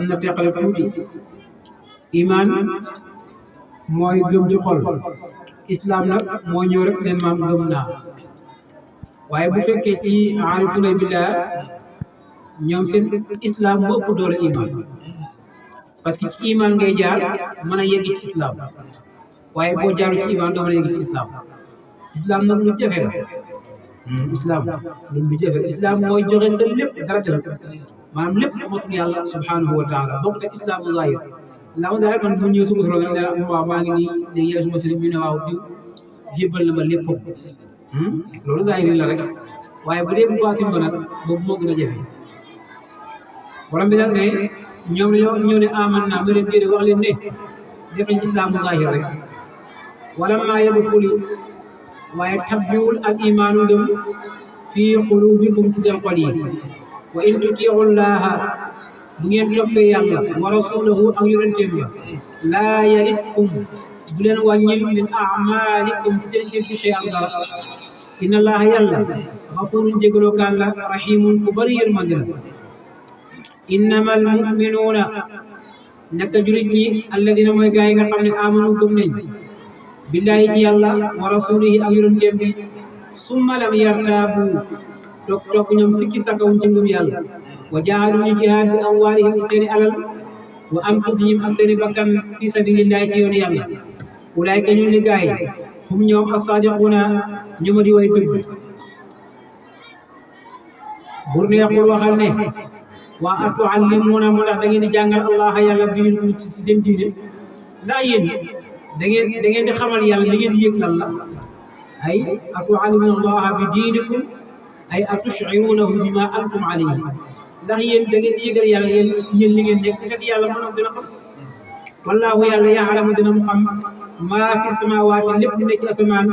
am na teqale tuuti iman mooy gëm ci xol islam nag moo ñëw rek leen maam gëm naa waaye bu fekkee ci aarifuna billah ñoom seen islam moo ëpp doole iman parce que ci iman ngay jaar mën a yegg ci islam waaye boo jaaru ci iman doo mën a yegg ci islam islam nag lu jafe la islam lu jafe islam mooy joxe sa lépp dara desul maanaam lépp matul yàlla subhanahu wa taala bokk te islamu zahir islamu zahir man bu ñëw suba solo nga ne waaw maa ngi nii léegi yàlla suma sëriñ ñu ne waaw diw jébbal na ma lépp loolu zahir la rek waaye bu dee bu baatin ba nag boobu moo gën a jafe borom bi nag ne ñoom dañoo ñëw ne aman naa ma leen déedéet wax leen ne def nañ islamu zahir rek wala maa yadxuli waaye tabbiwul ak imaanu ngëm fii qulubikum ci seen xol yi wa in tutii'u llaaha bu ngeen toppee yàlla wa rasulahu ak yonenteem ba laa yalitkum bu leen wàññil min a'maalikum ci seen jëf ci shay'an dara inna llaaha yàlla gafuurun jégaloo kaan la rahiimun ku bari yërmande la innamal mu'minuuna naka jurit ñi alladina mooy gaa yi nga xam ne amanu gëm nañ billahi ci yàlla wa rasulihi ak yonenteem bi summa lam yartaabu toog ñoom sikki sakawuñ ci ngëm yàlla wa jaahadu ñu jihaad bi amwaalihim ci seeni alal wa anfusihim ak seeni bakkan fi sabilillahi ci yoonu yàlla ulaayka ñu ni gaay hum ñoom as-saadiquuna ñooma di way dëgg bur ne yaqul waxal ne waa atuallimuuna mu ndax da ngeen di jàngal allah yàlla diinukum ci seen diine ndax yéen da ngeen di xamal yàlla li ngeen di yëg lan la ay atuallimuuna allaha bi diinikum ay atushiruunahu bima antum alayhi ndax yéen da ngeen di yëgal yàlla yéen li ngeen nekk kat yàlla mënoon dina xam wallaahu yàlla yaalamu dina mu xam maa fi samaawaati lépp lu nekk ci asamaan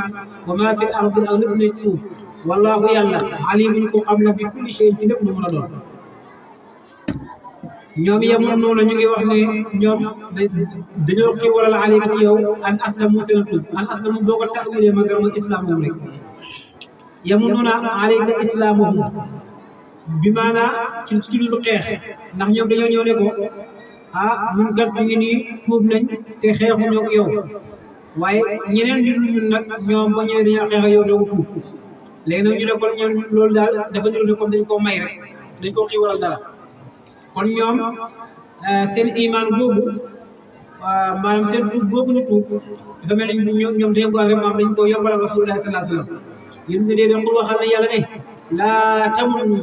wa maa fi ardi ak lépp lu nekk ci suuf wallaahu yàlla alimun ko xam na bi kulli shay ci lépp lu mën a doon ñoom yemoon noonu ñu ngi wax ne ñoom dañoo kii walal aleyka ci yow an aslamu seen tuub an aslamu boo ko tawilee ma gërëm islam moom rek yemoon noonu aleyka islaamuhum bi maanaa ci lu xeex ndax ñoom dañoo ñëw ne ko ñun kat ñu ngi nii tuub nañ te xeexuñoo ak yow waaye ñeneen di ñun nag ñoom ba ñëwee dañoo xeex ak yow doogu tuub léegi nag ñu ne kon ñoom loolu daal dafa ñu ne comme dañ koo may rek dañ koo xii walal dara kon ñoom seen iman boobu maanaam seen tuub boobu ñu tuub dafa mel ni ñoom dañu ko rek maam dañ ko yombalal rasulullah sallallahu alayhi wa sallam yéen nga dee xul waxal na yàlla ne laa tamunnu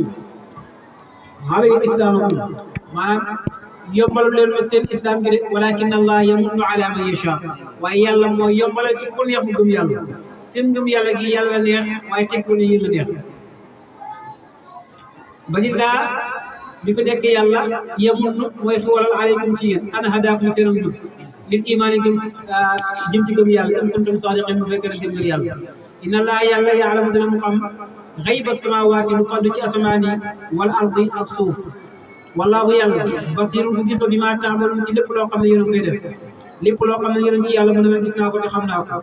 alayya islaamakum maanaam yombalal leen ma seen islam gi de walakin allah yamunnu ala man yasha waaye yàlla mooy yombalal ci ko neex mu gëm yàlla seen gëm yàlla gi yàlla neex waaye teg ko ne yéen la neex ba nit daa bi fa nekk yàlla yamunnu mooy xiwalal aleykum ci yéen ana hadaakum seen am jub lil imaani jëm ci gëm yàlla in kuntum saadiqin bu fekkee ne gëm ngeen yàlla inna allah yàlla yaalamu dina mu xam xayba samawaati lu faddu ci asamaan yi wal ardi ak suuf wallaahu yàlla basiirun bu gis ba bi maa taamaluun ci lépp loo xam ne yéen a koy def lépp loo xam ne yéen ci yàlla mu ne ma gis naa ko te xam naa ko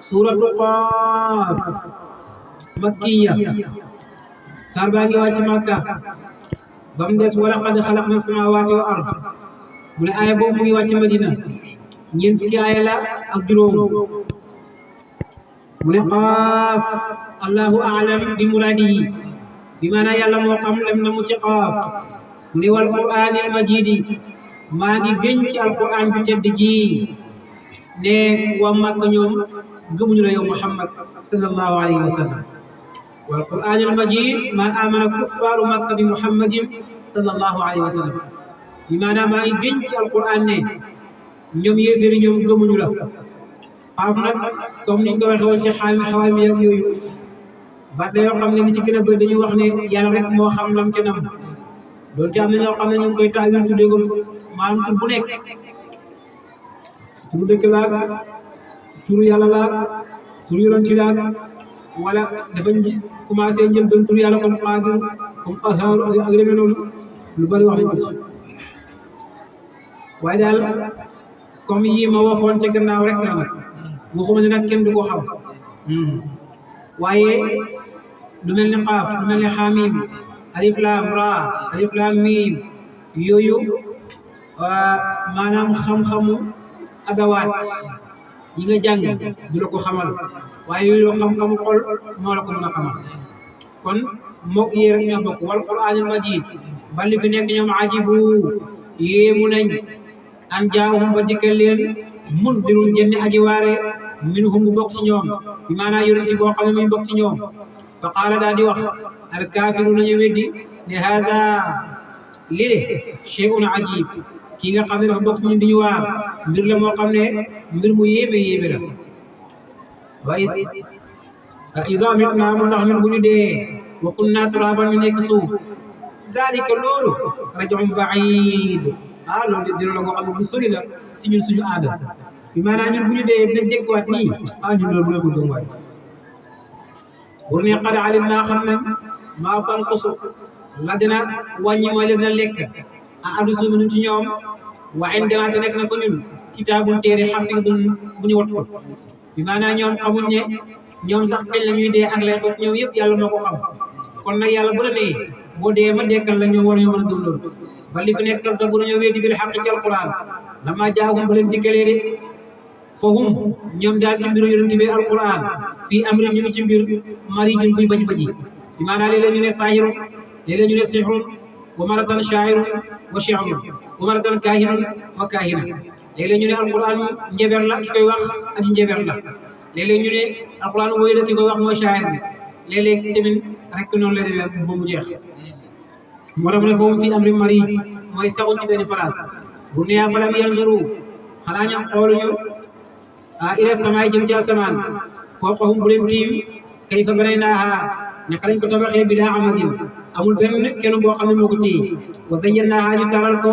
suuratu Qaaf makkiya saar baa ngi wàcc Makka ba mu des wala qad xalaqna samaawaati wal ard mu ne aaya boobu mu ngi wàcc Madina ñeent fukki aaya la ak juróom mu ne Qaaf allahu a'lam bi muraadihi bi maanaa yàlla moo xam lem na mu ci Qaaf mu ne wal qur'aanil majiidi maa ngi gëñ ci alquran bi tedd ji ne waa Makka ñoom gëmuñu la yow Muhammad sallallahu alayhi wa sallam wal qur'aanil majiid maa amana kuffaaru Makka bi Muhammadin sallallahu alayhi wa sallam bi maanaam maa ngi gëñ ci alquran ne ñoom yéeféeri ñoom gëmuñu la Qaaf nag comme niñ ko waxee woon ci xawaay mi ak yooyu ba yoo xam ne li ci gën a bëri dañuy wax ne yàlla rek moo xam lam ca nam loolu ci am na ñoo xam ne ñu ngi koy taawil tuddee ko maanaam tur bu nekk turu dëkk laag turu yàlla laag turu yonent laag wala dafa commencé njël benn turu yàlla comme Qaadir comme Qahhaar ak demee noonu lu bari wax nañ ko ci waaye daal comme yi ma waxoon ca gannaaw rek la nag waxuma ne nag kenn du ko xam waaye lu mel ni Qaaf lu mel ni Haamiim alif laam raa alif laam miim yooyu maanaam xam-xamu adawaat yi nga jàng du la ko xamal waaye yooyu xam-xamu xol moo la ko mën a xamal kon mook yee rek ñoo bokk wal quraanil majiid bal li fi nekk ñoom ajibu yéemu nañ an jaahum ba dikkal leen mundirun jënni aji waare minhum bu bokk ci ñoom bi maanaam yonent boo xam ne muy bokk ci ñoom fa qaala daal di wax al kaafiruuna ñu weddi ne haza li de shay'un ajib kii nga xam ne dafa bokk ci ñun di ñu waar mbir la moo xam ne mbir mu yéeme yéeme la waaye idaa mitnaa mu ndax ñun bu ñu dee wa kunnaa turaaban ñu nekk suuf zalika loolu raj'un ba'iid loolu dina la ngoo xam ne bu sori la ci ñun suñu aada bi maanaam ñun bu ñu dee dinañ jekkiwaat nii ñun loolu bu gëm waay bur ne qad alimnaa xam nañ maa tanqusu la dina wàññi mooy la dina lekk adusu minum ci ñoom wa indanaa te nekk na fa ñun kitaabun téere xafidun bu ñu wattu bi maanaam ñoom xamuñ ne ñoom sax kañ la ñuy dee ak lay xew ñoom yëpp yàlla moo ko xam kon nag yàlla bu la nee boo dee ma dekkal la ñoom war ñoo mën a gëm loolu ba li fi nekk sa bu nañoo weddi bil xaq ci alquran lama jaahum ba leen dikkalee de fahum ñoom daal ci mbiru yonent bi alquran fii amrin ñu ngi ci mbir marijun buy bañ baji bi maanaam léeg-léeg ñu ne saahirun léeg-léeg ñu ne sihrun wa maratan shaa'irun wa shi'run wa maratan kaahinun wa kaahina léeg-léeg ñu ne alquran njeber la ki koy wax ak njeber la léeg-léeg ñu ne alquran woy la ki koy wax mooy shaa'ir bi léeg-léeg tamit rek noonu lay demee ba mu jeex moo tax mu ne foofu fii amri mari mooy saxuñ ci benn place bu ne yaa falam yanzuru xanaa ñoom xooluñu ila samaay jëm ci asamaan fawqahum bu leen tiim kayfa banaynaaha naka lañ ko tabaxee bilaa amadin amul benn kenn boo xam ne moo ko téye wa zayyannaaha ñu taral ko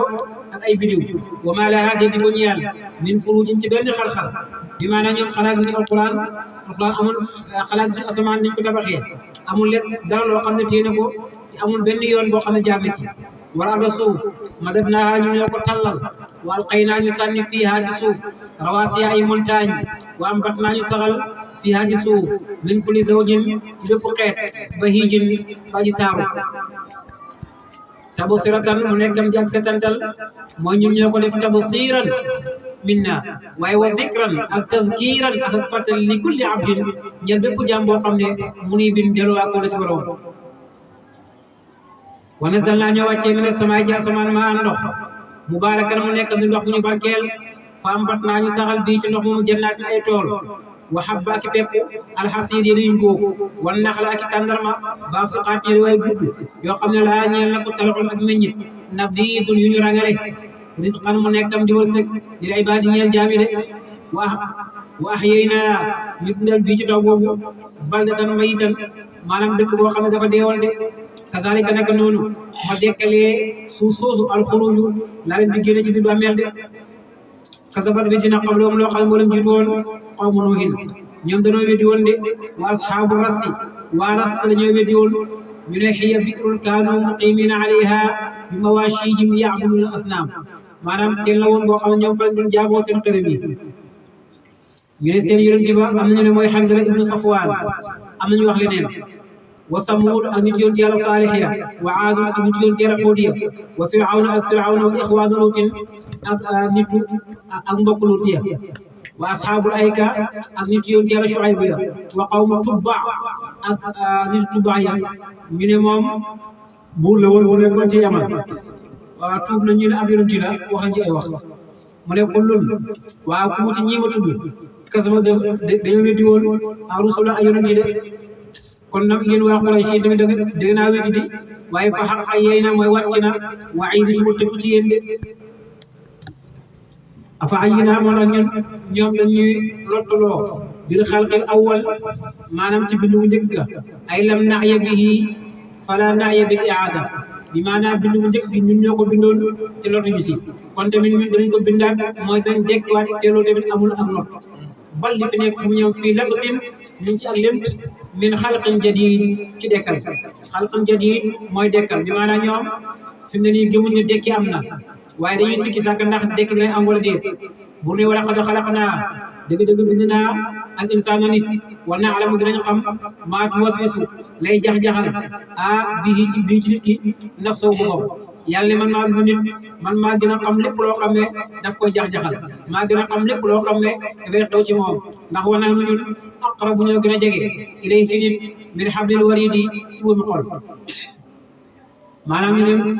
ak ay bidiw wa maa lahaa di ko ñeel min furuujin ci benn xal-xal bi maanaam ñoom xalaat ni alquran amul xalaat suñu asamaan niñ ko tabaxee amul leen dara loo xam ne téye na ko te amul benn yoon boo xam ne jaar na ci wala arda suuf madadnaaha ñu ñoo ko tallal wa alqaynaa ñu sànni fiihaa ci suuf rawaasiya ay montagne wa ambatnaa ñu saxal fiihaa ci suuf min kulli zawjin ci bépp xeet bahiijin baji taaru tabsiratan mu nekkam di ak setantal mooy ñun ñoo ko def tabsiran minna waaye wa dikran ak tazkiran ak ak fàttali li kulli abdin ñel bépp jaam boo xam ne mu ni bin delluwaa ko la ci borom wa nazalnaa ñoo wàccee mina samaay ci asamaan maa ndox mubaarakan mu nekk di ndox bu ñu barkeel fa ambatnaa ñu saxal bii ci ndox moomu jannaatin ay tool wa habba ak pepp alxasiid yi duñ góob wan naxla ak tàndarma baasiqaat yi way gudd yoo xam ne laa ñeel na ko talxul ak meññit nadiidun yu ñu rangale risqan mu nekkam di wërsëg lil ibaadi ñeel jaami de wa ahyaynaa ñu dundal bii ci taw boobu baldatan mayitan maanaam dëkk boo xam ne dafa deewal de kazalika naka noonu ma dekkalee suuf soosu alxuruju la leen di génne ci biir bàmmeel de kasabat bi dina qablahum loo xam ne moo leen jiitu woon qawmu nuuhin ñoom dañoo weddi woon de wa ashaabu rassi waa rass dañoo weddi woon ñu ne hiya bi'run kaanu muqimina alayha bi mawaashihim ya'buduna asnaam maanaam teen la woon boo xam ne ñoom fa lañ doon jaamoo seen xërëm yi ñu ne seen yonent ba am na ñu ne mooy Hanzala ibnu Safwaan am na ñu wax leneen wa Samuud ak nit yonent Yàlla Saalix ya wa Aadun ak nit yonent Yàlla Huud ya wa Firawna ak Firawna wa ixwaanu Luutin ak nitu ak mbokk Luut ya wa ashaabul ayka ak nit yonent Yàlla Shuayb ya wa qawmu Tubba ak nit Tubba ya ñu ne moom buur la woon bu nekkoon ci Yaman waaw tuub na ñu ne ab yonent la wax nañ ci ay wax mu ne kullun waaw ku mu ci ñi ma tudd kasaba dañoo weddi woon a rusula ay yonent de kon nag yéen waa Quraysh yi tamit dëgg naa weddi di waaye fa xaq yeey na mooy wàcc na waaye di suma tëkku ci yéen de afa ayi naa moo tax ñoom dañuy lottuloo bil xalqil awwal maanaam ci bindu bu njëkk ga ay lam naaya bihi fala naaya bil iaada bi maanaam bindu bu njëkk gi ñun ñoo ko bindoon te lottu bi si kon tamit ñun danañ ko bindaat mooy dañ dekkiwaat te loolu tamit amul ak lot bal li fi nekk mu ñëw fii labsin ñu ci ak lënt min xalqin jadid ci dekkal xalqin jadid mooy dekkal bi maanaam ñoom fi mu ne nii gëmuñ ne dekki am na waaye dañuy sikki sàkk ndax dekki dina am wala déet bu ne wala qad xalaqnaa dëgg-dëgg bind naa al insaana nit wa na'lamu dinañ xam maa tuwaswisu lay jax-jaxal bii ci nit ki nafsahu boppam yàlla man maa bind nit man maa gën a xam lépp loo xam ne daf koy jax-jaxal maa gën a xam lépp loo xam ne dafay xew ci moom ndax wa nahnu ñun aqrabu ñoo gën a jege ilayhi ci nit min hablil waridi ci buumi xol maanaam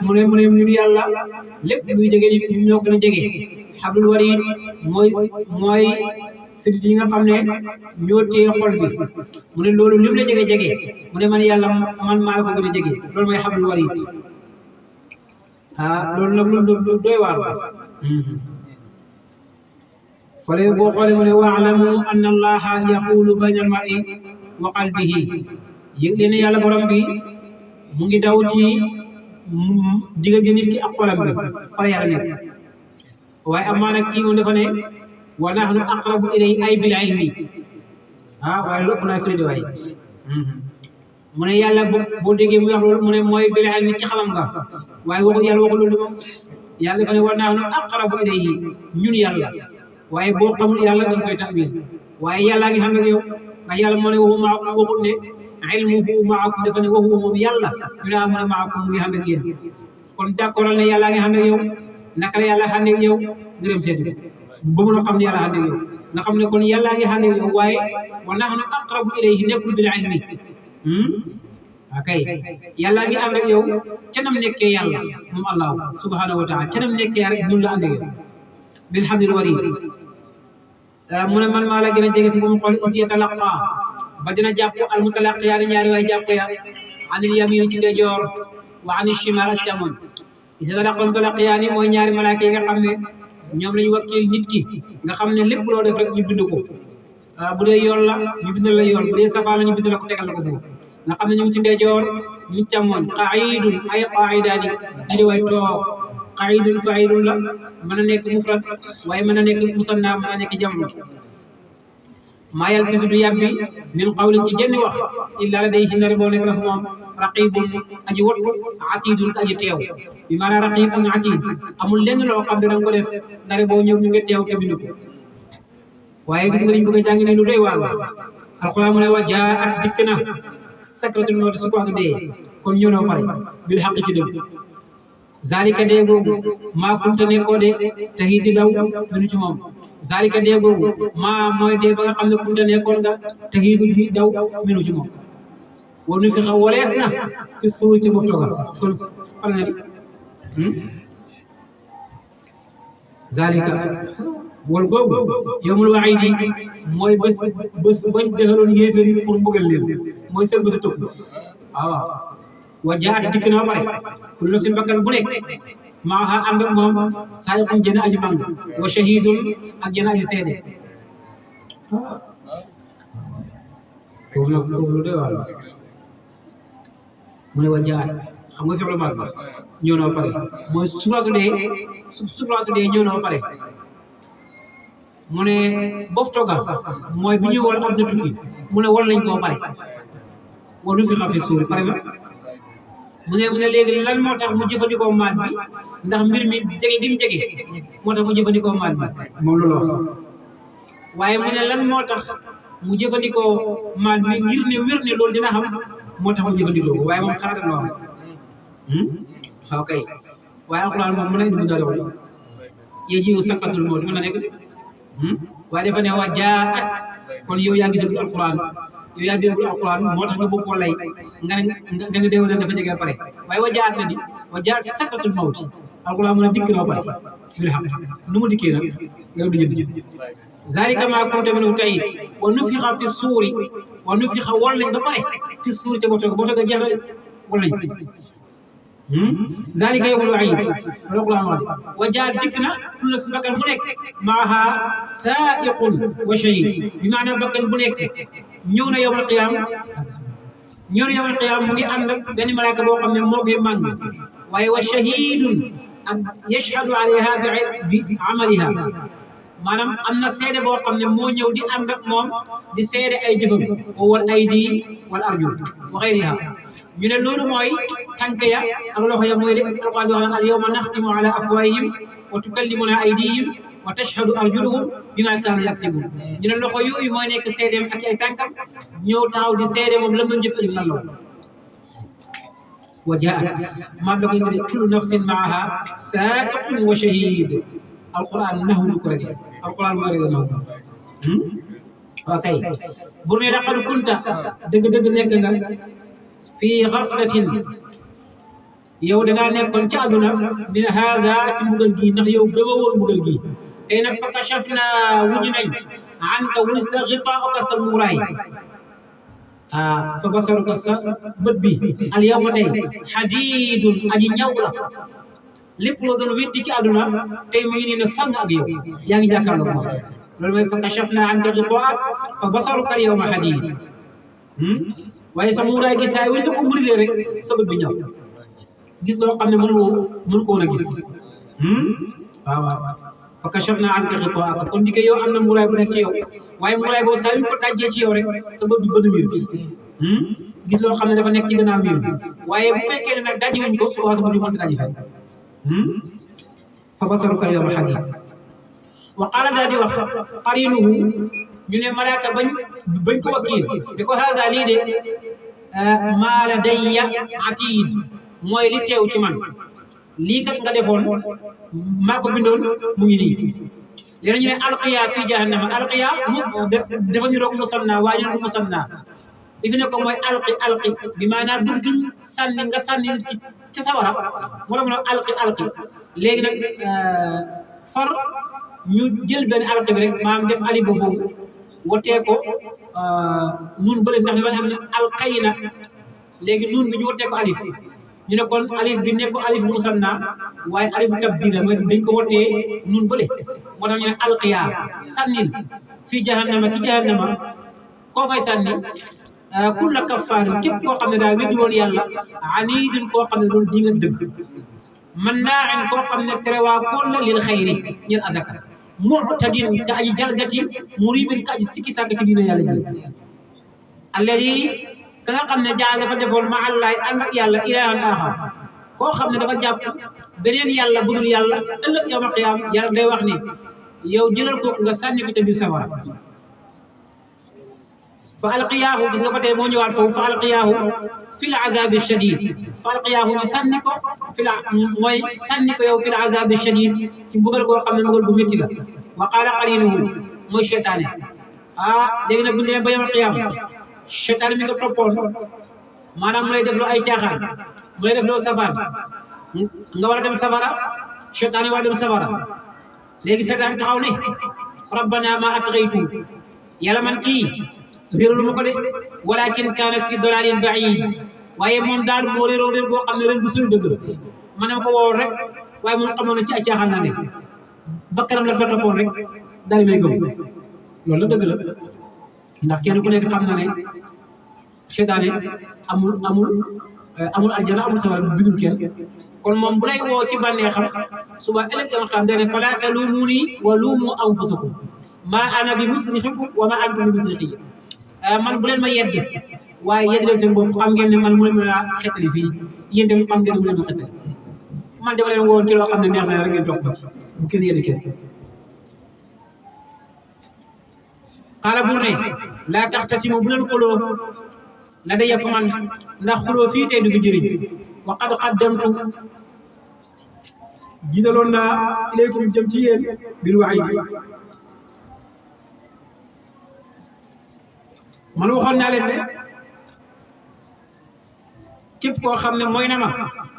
mu ne ñun yàlla lépp luy jege nit ñun ñoo gën a jege hablul warid mooy sidit yi nga xam ne ñoo téye xol bi mu ne loolu lim la jege mu ne man yàlla man maa la ko gën a jege loolu mooy hablul warid loolu nag lu doy waar fale boo xoolee mu ne wa'lamu anna allaha yaxulu bayna al-mar'i wa qalbihi yëg leen yàlla borom bi mu ngi daw ci diggante nit ki ak xolam bi fa yàlla nekk waaye amaa nag kii moom dafa ne wa nahnu aqrabu ilayhi ay bil ilmi waaye loolu naa firi di waay mu ne yàlla boo déggee mu wax loolu mu ne mooy bil ilmi ci xamam nga waaye waxu yàlla waxu loolu moom yàlla dafa ne wa nahnu aqrabu ilayhi ñun yàlla waaye boo xamul yàlla da nga koy taxbil waaye yàllaa ngi xam ak yow ndax yàlla moo ne waxu maakum waxul ne ilmuhu maakum dafa ne waxu moom yàlla ñu ne mu ne maakum mu ngi xam ak yéen kon d'accordal ne yàllaa ngi xam ak yow naka la yàlla xam ak yow nga dem seeti ba mun a xam ne yàlla xam ak yow nga xam ne kon yàllaa ngi xam ak yow waaye wa nahnu aqrabu ilayhi nekkul bil ilmi akay yàllaa ngi ànd ak yow ca nam nekkee yàlla moom allahu subhanahu wa taala ca nam nekkee rek ñun la ànd ak yow bil hablil warid mu ne man maa la gën a jege si bu mu xool is yatalaqa ba dina jàpp al mutalaqiyaani ñaari waay jàpp ya anil yamin ci ndeyjoor wa anil shimal ak càmmoñ is yatalaqa al mutalaqiyaani mooy ñaari malaaka yi nga xam ne ñoom lañu wakkil nit ki nga xam ne lépp loo def rek ñu bind ko bu dee yoon la ñu bindal la yoon bu dee safaan la ñu bindal la ko tegal la ko foofu nga xam ne ñu ngi ci ndeyjoor ñu ngi càmmoñ qaidun ay qaidaani ñu di way toog qaidun faidun la mën a nekk mufrad waaye mën a nekk musanna mën a nekk jamlu maa yalfizu du yàbbi min qawlin ci genn wax illa ladayhi ndare boo nekk la fa moom raqibun aji wattu atidun ka aji teew bi maanaam raqib ak atid amul lenn loo xam ne danga ko def ndare boo ñëw ñu ngi teew te bindu ko waaye gis nga liñ bëgg a jàng ne lu doy waar alquran mu ne wa jaa ak dikk na sakratul mawt sukuraatu dee kon ñëw na pare bil xaq ci dëgg zalika dee googu maa kunta nekkoo de taxi di daw minu ci moom zalika dee googu maa mooy dee ba nga xam ne kunta nekkoon nga taxi di daw minu ci moom war nu fi xaw walees na fi suur ci bofto ga kon fal na di zalika wal googu yawmul waidi mooy bés bañ dexaloon yéeféer yi pour mbugal leen mooy seen bésu tëb waaw wa jaat dikk na ba pare kullu si bakkan bu nekk maa xa ànd ak moom saayiqun jën aji mang wa shahidun ak jën aji seede foofu nag foofu lu doy waar mu ne wa jaat xam nga fi'lu maadi ñëw na ba pare mooy sukuraatu dee ñëw na ba pare mu ne bofto ga mooy bi ñuy wol am na tukki mu ne wol nañ koo pare wa nufixa fi suuri pare na mu ne léegi lan moo tax mu jëfandikoo maat bi ndax mbir mi jege gi mu jege moo tax mu jëfandikoo maat bi moom loolu wax waaye mu ne lan moo tax mu jëfandikoo maat bi ngir ne wér ne loolu dina xam moo tax mu jëfandikoo ko waaye moom xalaatam la wax ok waaye alxuraan moom mën na indi mu daal wax yejiwu sakkatul mawt mën na nekk waaye dafa ne wa jaat kon yow yaa gisagul alxuraan yow yaa déggul alxuraan moo tax nga bëgg koo lay nga ne déew na dafa jege pare waaye wa jaat na di wa jaat sakkatul mawti alxuraan mu ne dikk na pare bil haqq nu mu dikkee nag nga dem di jënd zalika maa kunta minhu tahid wa nufixa fi suuri wa nufixa wol nañ ba pare fi suuri ca boto ga jeex na de wol nañ zalika yawmul waid alxuraan wax wa jaat dikk na kullu si bakkan bu nekk maaha saa'iqun wa shahid bi maanaam bakkan bu nekk ñëw na yawmal qiyaam mu ngi ànd ak benn malaaka boo xam ne moo koy màng waaye wa shahidun ak yashhadu alayha bi amaliha maanaam am na seede boo xam ne moo ñëw di ànd ak moom di seede ay jëfam wal aydi wal arjul wa xayriha ñu ne loolu mooy tànk ya ak loxo ya mooy de alquran di wax naan al yawma naxtimu ala afwahihim wa tukallimuna aydihim wa tashhadu arjuluhum bima kaanu yaksibun ñu ne loxo yooyu mooy nekk seedeem ak ay tànkam ñëw taxaw di seede moom la mu njëkk ëllëg lan la woon wa jaat ma doog indi kullu nafsin maaha saa'iqun wa shahid alquran naxu ko rek alquran moo rek naxu ok bu ne laqad kunta dëgg-dëgg nekk nga fii xaflatin yow da ngaa nekkoon ci àdduna min haza ci mbugal gi ndax yow gëma woon mbugal gi tey nag fa kashafna wuñu nañ anka wulis la xifaa'uka sa muuraay fa basaruka sa bët bi al yawma tey xadiidun aji ñaw la lépp loo doon weddi ci àdduna tey mu ngi nii ne fang ak yow yaa ngi jàkkaarloo moom loolu mooy fa kashafna anka xifaa'ak fa basaruka al yawma xadiid waaye sa muuraay gi saa yi ko murilee rek sa bët bi ñaw gis loo xam ne mënu ko woon a gis waaw waaw fa kashafna anka xifaa'aka kon di ko yow am na muraay bu nekk ci yow waaye muraay boobu saa yu ko dajjee ci yow rek sa bët bi bënn miir bi gis loo xam ne dafa nekk ci gannaaw miir bi waaye bu fekkee ne nag dajji wuñ ko suba sa bët bi mënta dajji fay fa basaruka al-yawma hadiid wa qaala daal di wax qariinuhu ñu ne malaaka bañ ko wakiil di ko haza lii de maa ladayya atiid mooy li teew ci man lii kat nga defoon maa ko bindoon mu ngi nii léegi ñu ne alqiya fii jahannama alqiya dafa ñu roog musanna waaye ñu musanna li fi ne ko mooy alqi bi maanaam dugg gi sànni nga sànni ci sawara moo tax mu ne alqi léegi nag far ñu jël benn alqi bi rek maanaam def alif ba foofu wotee ko nun bële ndax dafa am ne alqayna léegi nun bi ñu wotee ko alif ñu ne kon alif bi nekk alif musanna waaye alif tabdil mooy dañ ko wotee nun bële moo tax ñu ne alqiya sànnin fii jahannama ci jahannama koo fay sànni kulla kaffaarin képp koo xam ne daa weddi woon yàlla aniidin koo xam ne doon di nga dëgg mannaain koo xam ne terewaa koon la lil xayri ñeel azaka mu'tadin ka aji jalgati muribin ka aji sikki sàkk ci diina yàlla ji alladi ka nga xam ne jaal dafa defoon ma allahi ànd ak yàlla ilaahan aaxar koo xam ne dafa jàpp beneen yàlla budul yàlla ëllëg yawmal qiyaam yàlla day wax ni yow jëlal ko nga sànni ko ca biir safara fa alqiyaahu gis nga ba tey moo ñëwaat foofu fa alqiyaahu fil azaabi shadiid fa alqiyaahu ñu sànni ko mooy sànni ko yow fil azaabi shadiid ci mbugal koo xam ne mbugal bu métti la wa qaala qariinuhu mooy seytaane léegi nag bu ñu demee ba yawmal qiyaam seytaane mi nga toppoon maanaam mu lay def loo ay caaxaan mu lay def loo safaan nga war a dem safara seytaane war a dem safara léegi seytaane taxaw ne rabbana ma atghaytu yàlla man kii réeralu ma ko de walakin kaana fi dalalin baid waaye moom daal moo réeroo réer goo xam ne ren bu suñu dëgg la ma ne ma ko woowoon rek waaye moom xamoon na ci ay caaxaan naa ne bakkanam la ba toppoon rek daal may gëm loolu la dëgg la ndax kenn ku nekk xam na ne seytaane amul aljana amul safara bidul kenn kon moom bu lay woo ci bànneexam suba ëllëg yawmal qiyaama dane fala taluumuni wa luumu anfusakum ma ana bi musrixikum wa ma antum bi musrixiyya man bu leen ma yedd waaye yedd leen seen bopp xam ngeen ne man mu leen mën a xettali fii yéen tamit xam ngeen ne mu leen ma xettali man dama leen woon ci loo xam ne neex na rek ngeen toog ba ci bu kenn yedd kenn xaala buur ne laa taxtasimu bu leen xuloo la daya fa man ndax xuloo fii tey du fi jëriñ wa qad qaddamtu jiitaloon naa ilaykum jëm ci yéen bil waxiid man waxoon naa leen ne képp koo xam ne mooy na ma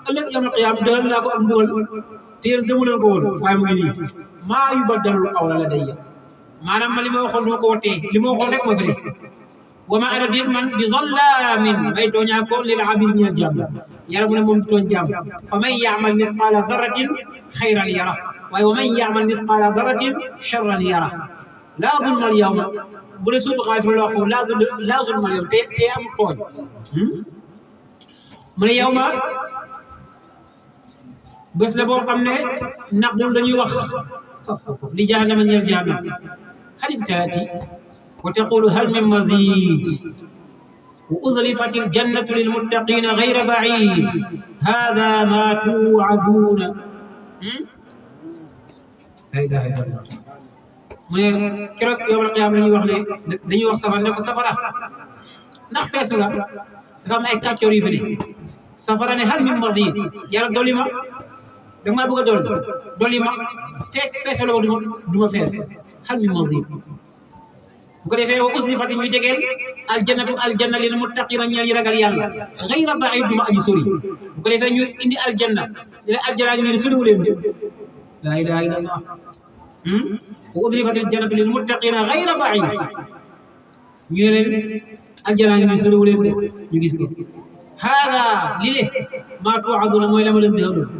ëllëg yawmal qiyaam dëral naa ko ak mbugal te yéen gëmu leen ko woon waaye mu ngi nii maa yubaddalul qawla ladayya maanaam man li ma waxoon duma ko wottee li ma waxoon rek moo fi ne wa ma ana déet man bi zallaamin bay tooñaa ko lil abid ñeel jaam yàlla mu ne moom tooñ jaam fa man ya'mal misqaala darratin xayran yara waaye wa man ya'mal misqaala darratin sharran yara laa zulma al yawma bu dee suutu Gaafir la wax foofu laa zulma al yawma te am tooñ mu ne yawma bés la boo xam ne naqul dañuy wax li jahannama ñeel jahannam hal imtalaati wa taqulu hal min mazid wa uzlifat al jannatu lil muttaqina ghayra ba'id hadha ma tu'aduna la ilaha illallah mu ne keroog yowmal qiyaama la ñuy wax ne dañuy wax safara ne ko safara ndax fees nga dafa am ay kàccoor yu fi ne safara ne hal min mazid yàlla dolli ma da nga maa bëgg a dolli ma fekk feesaloo du ma fees hal min mazid bu ko defee wa uzlifati ñu jegeel aljannatu aljanna lil muttaqina ñeel ñi ragal yàlla ghayra ba'id du ma aji sori bu ko defee ñu indi aljanna dina aljanna ñu ne soriwu leen la ilaha illallah wa uzlifati aljannatu lil muttaqina ghayra ba'id ñu leen aljanna ñu ne soriwu leen ñu gis ko hada li le maa tu'aduna mooy la ma leen dëxaloon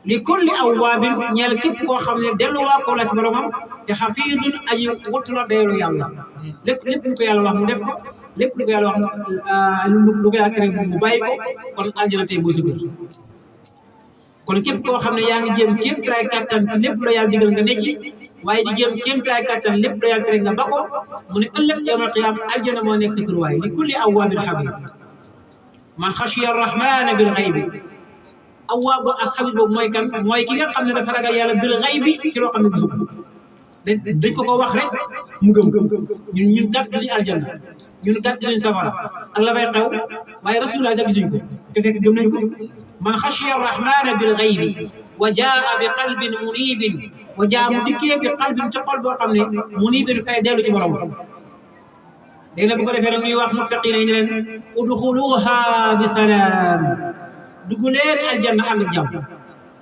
li kulli awwaabin ñeel képp koo xam ne delluwaa ko la ci boromam te xafiidun aji wattu la deelu yàlla lépp lu ko yàlla wax mu def ko lépp lu ko yàlla wax lu ko yàlla tere mu bàyyi ko kon aljana tey mooy sa kër kon képp koo xam ne yaa ngi jéem kéem tray kattan ci lépp la yàlla digal nga ne ci waaye di jéem kéem tray kattan lépp la yàlla tere nga ba ko mu ne ëllëg yawmal qiyaama aljana moo nekk sa kër waaye li kulli awwaabin xafiid man xashiya arrahmana bil ghaybi awwaab ak xafiid boobu mooy kan mooy ki nga xam ne dafa ragal yàlla bil ghaybi ci loo xam ne gisu dañ ko wax rek mu gëm ñun kat gisuñu aljanna ñun kat gisuñu safara ak la fay xew waaye rasulullah sax gisuñ ko te fekk gëm nañ ko man xashiya arrahmana bil ghaybi wa jaa bi qalbin munibin wa jaa mu dikkee bi qalbin ci xol boo xam ne munibin fay dellu ci borom léegi nag bu ko defee nag ñuy wax muttaqina yi ne leen udxuluha bi salaam dugg leen aljanna ànd ak jàmm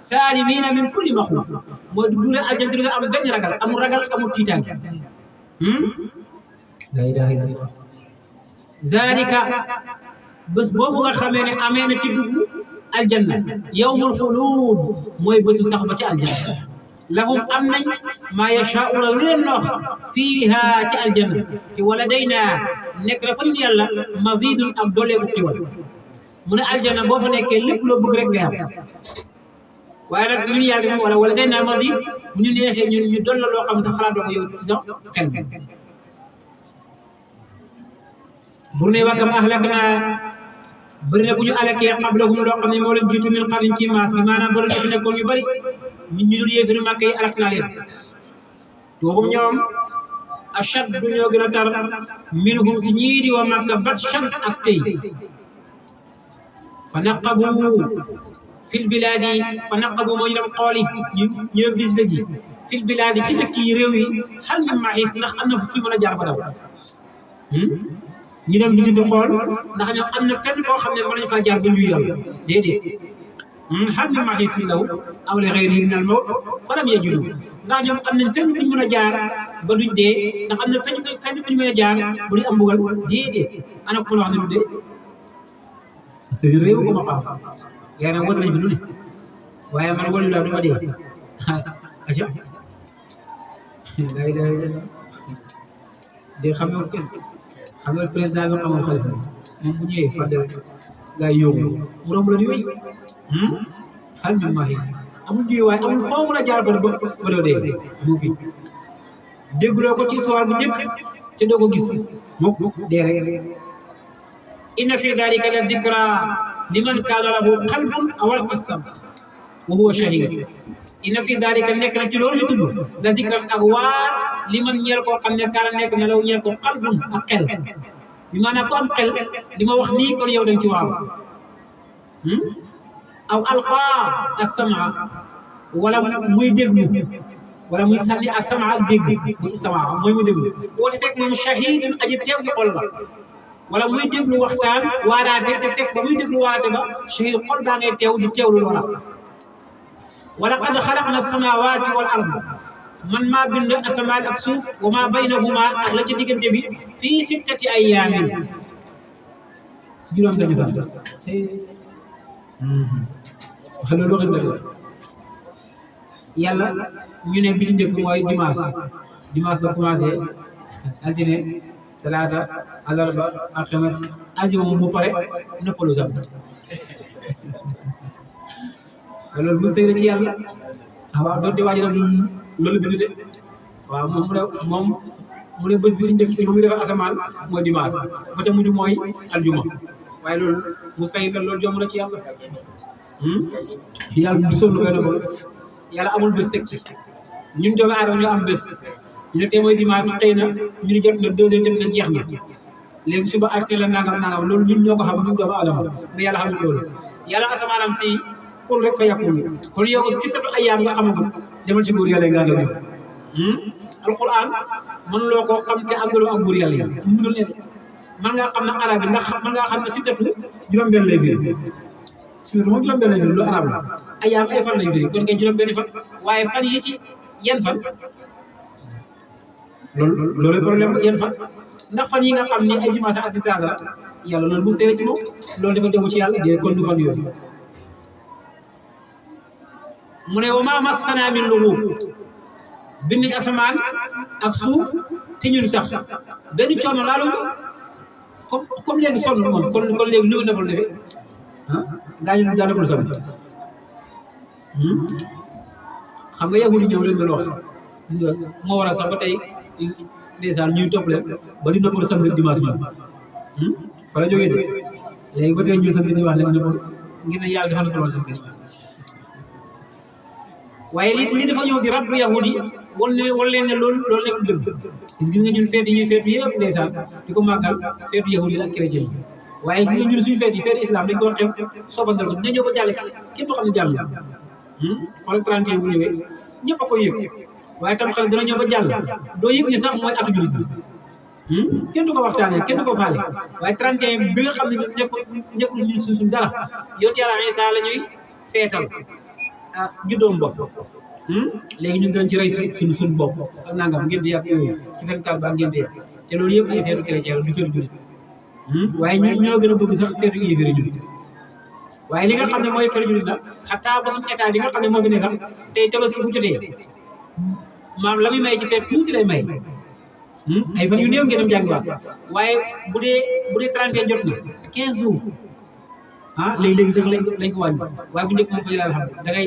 saalimiina min kulli maxuuf mooy dugg leen aljanna du nga am benn ragal amul ragal amul tiitaange la ilaha illallah zalika bés boobu nga xamee ne amee na ci dugg aljanna yawmul xuluud mooy bésu sax ba ci aljanna lahum am nañ maa yashaa'uuna lu leen noox fiiha ci aljanna te wala day naa nekk na fa ñun yàlla mazidun am dooleegu xiwal mu ne aljanna boo fa nekkee lépp loo bëgg rek ngay am waaye nag ñun yàlla moom wala day naa mazid bu ñu neexee ñun ñu doon la loo xam sax xalaatoo ko yow ci sa xel bu ne wakam ahlak naa bëri na bu ñu alakee qablahum loo xam ne moo leen jiitu min qarnin ci maas bi maanaam bëri na fi nekkoon ñu bëri ñun ñu dul yéefari Màkka yi alak naa leen boobu ñoom ashad du ñoo gën a tar minhum ci ñii di waa Màkka batshan ak tey fa naqabu fil bilaadi fa naqabu moo ñu dem xooli ñu dem visite ji fil bilaadi ci dëkk yi réew yi hal min mahiis ndax am na fu mën a jaar ba daw ñu dem visite xool ndax ñoom am na fenn foo xam ne mën nañu faa jaar ba ñuy yàlla déedéet hal min mahiis law aw li ghayrihi min al mawt fa lam yajidu ndax ñoom am nañ fenn fu ñu mën a jaar ba duñ dee ndax am na fenn fu ñu mën a jaar ba duñ am mbugal déedéet ana ko mën a wax ne du dee seen réew ko ma xam yaa ngi woote nañ fi lu ne waaye man wala du ma dee aca day de xam nga kenn xam nga président bi xamul xalifa moom bu ñëwee fàtte rek gaa yi yóbbu mu romb la di wéy hal min mahiis amul jiw waaye amul foo mën a jaar ba doo dee mu fi dégguloo ko ci histoire bu njëkk te doo ko gis mukk dee rek inna fi dalika la dikra liman kaana lahu qalbun aw alqa samt wa huwa shahid inna fi dalika nekk na ci loolu ñu tudd la dikran ak waar liman ñeel koo xam ne kaana nekk na law ñeel ko qalbun ak xel bi maanaam ko am xel li ma wax nii kon yow dañ ci waaw aw alqa as-sam'a wala muy déglu wala muy sànni as-sam'a ak dégg muy istamaa mooy muy déglu woote fekk moom shahidun aji teew ci xol la wala muy déglu waxtaan waaraate te fekk ba muy déglu waaraate ba shahid xol baa ngay teew di teewlu loola wala qad xalaqna as-samawati wal ard man maa bind asamaan ak suuf wa maa baynahuma ak la ci diggante bi fii sittati ayyaamin ci juróom benni fan wax loolu waxin dëgg yàlla ñu ne bi ci njëkk mooy dimanche la commencé altine talaata àllarba alxames aljuma moom mu pare noppalu sam loolu mustahil ci yàlla waaw doonte waaj na loolu bind de waaw moom mu ne bés bi si njëkk ci ba muy defar asamaan mooy dimanche ba ca mujj mooy aljuma waaye loolu mustahil la loolu jomb na ci yàlla yàlla du sonn koy na ko yàlla amul bés teg ci ñun doomu aadama ñoo am bés ñu ne tey mooy dimanche xëy na ñu ne jot na 2 heures jot na jeex na léegi suba acte la nangam loolu ñun ñoo ko xam ñun doomu aadama mais yàlla xamul loolu yàlla asamaanam si kun rek fa yàqul kon yow sittatu ayyaam nga xamagul demal ci buur yàlla yi nga àndal yow alquran mën loo ko xam te àndaloo ak buur yàlla yi mudul ne man ngaa xam ne arab yi ndax man ngaa xam ne sittatu juróom-benn lay firi sittatu moom juróom-benn lay firi lu arab la ayyaam ay fan lay firi kon kay juróom-benn fan waaye fan yi ci yan fan loolu problème yan fan ndax fan yi nga xam ni ay dimanche ak dimanche la yàlla loolu mos tere ci moom loolu dafa demu ci yàlla de kon du fan yooyu mu ne wa maa massanaa min luguub bind asamaan ak suuf te ñun sax benn coono laalu comme léegi sonn moom kon léegi lu defal defee gaa ñu daa defal sonn xam nga yahudi ñoom leen doon wax moo waral sax ba tey ndeysaan ñuy topp leen ba di noppalu samedi dimanche bi fa la jógee de léegi ba tey ñu samedi di wax leen noppalu ngir ne yàlla dafa noppaloon seen gis waaye li dafa ñëw di rabbu yahudi wala leen ne loolu nekk dëgg gis nga ñun feet yi ñuy feetu yëpp ndeysaan di ko màggal feetu yahudi la ak chrétien yi waaye gis nga ñun suñu feet yi feetu islam dañ ko xew soobandal ko dina ñëw ba jàll kenn du xam ne jàll xoolal 31 bu ñëwee ñëpp a koy yëg waaye tam xel dina ñëw ba jàll doo yëg ni sax mooy atu julit bi kenn du ko waxtaanee kenn du ko faale waaye 31 bi nga xam ne ñun nekkul ñun suñ dara yow yàlla Isa la ñuy feetal juddoom bopp léegi ñun dinañ ci rey suñ bopp ak nangam ngeen di yàq yooyu ci 24 ba ngeen di yàq te loolu yëpp ay feetu chrétien la du feetu julit waaye ñoo gën a bëgg sax feetu yéeféri julit waaye li nga xam ne mooy feetu julit nag xataa ba suñ état bi nga xam ne moo fi ne sax tey tabaski bu jotee maam la muy may ci feet tuuti lay may ay fan yu néew ngeen dem jàngiwaat waaye bu dee 31 jot na 15 jours léegi sax lañ ko wàññi waaye bu njëkk moom fa yàlla xam da ngay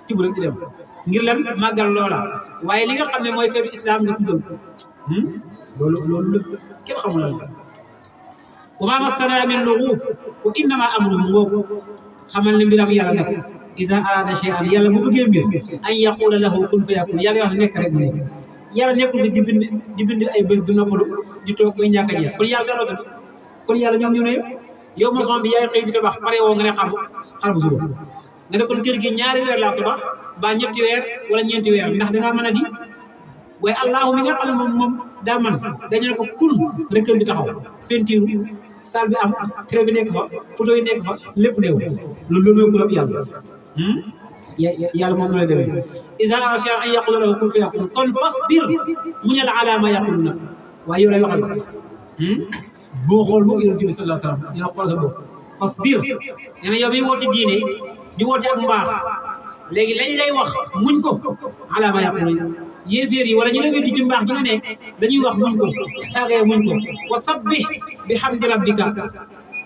tibb rek di dem ngir lan màggal loola waaye li nga xam ne mooy feetu islam nga tuddal loolu kenn xamul lan la wa maa massanaa min luguub wa innamaa amruhu ngoogu xamal ne mbiram yàlla nekk iza araada shay'an yàlla bu bëggee mbir an yaquula lahu kun fayakun yàlla wax nekk rek mu nekk yàlla nekkul di bind ay bés du noppalu di toog muy ñàkk a jeex kon yàlla dalootal kon yàlla ñoom ñu ne yow maçon bi yaay xëy di tabax pare woo nga ne xar bu suba nga ne kon kër gi 2 weer laa tabax ba 3 weer wala 4 weer ndax dangaa mën a di waaye allahu mi nga xam ne moom daa man dañu ne ko kun rek kër gi taxaw peinture salle bi am trait bi nekk fa photo yi nekk fa lépp néew loolu mooy kulab yàlla yàlla moom la demee iza araada shay'an an yaqula lahu kun fayakun kon fasbir muñal ala ma yaquluna waaye yow lay waxal boo xool moom yonent bi sallallahu alayhi wa sallam yow xool sa bopp fasbir nee na yow mi woote diine di woote ak mbaax léegi lañ lay wax muñ ko ala ma yaquluna yéeféer yi wala ñu la weddi ci mbaax gi nga nekk dañuy wax muñ ko saagee muñ ko wa sabbih bi hamdi rabbika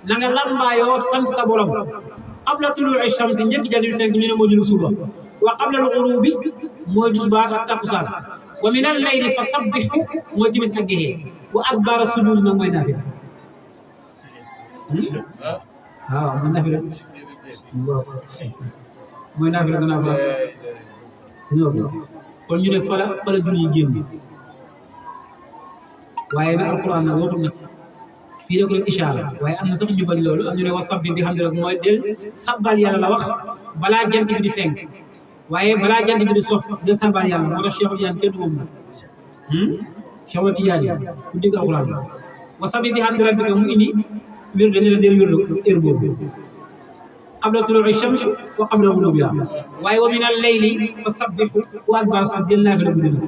na nga lambaayoo sant sa borom qabla tuluu'i shamsi njëkk jant bi fenk ñu ne moo julu suba wa qabla al-ghurubi mooy tisbaar ak takkusaan wa min al-layli fa sabbihu mooy timis ak géxe wa adbara sujuud nag mooy naafila waaw mooy naafila mooy naafila gannaaw fa kon ñu ne fala julli génn waaye nag alquran nag waxut nag fii rek rek ishaara waaye am na sax ñu bañ loolu am ñu ne wa sabbi bi xam ne rek mooy del sabbal yàlla la wax balaa jant bi di fenk waaye balaa jant bi di sox del sabbal yàlla moo tax Cheikh Tidiane kenn du moom nag Cheikh Tidiane ku dégg alquran wa sabbi bi xam ne rabbika mu indi wér dañu la del wérlu heure boobu qabla tuluu'i shams wa qabla ghurubiha waaye wa min al-layli fa sabbihu wa adbara sujuud del naa fi la guddi nag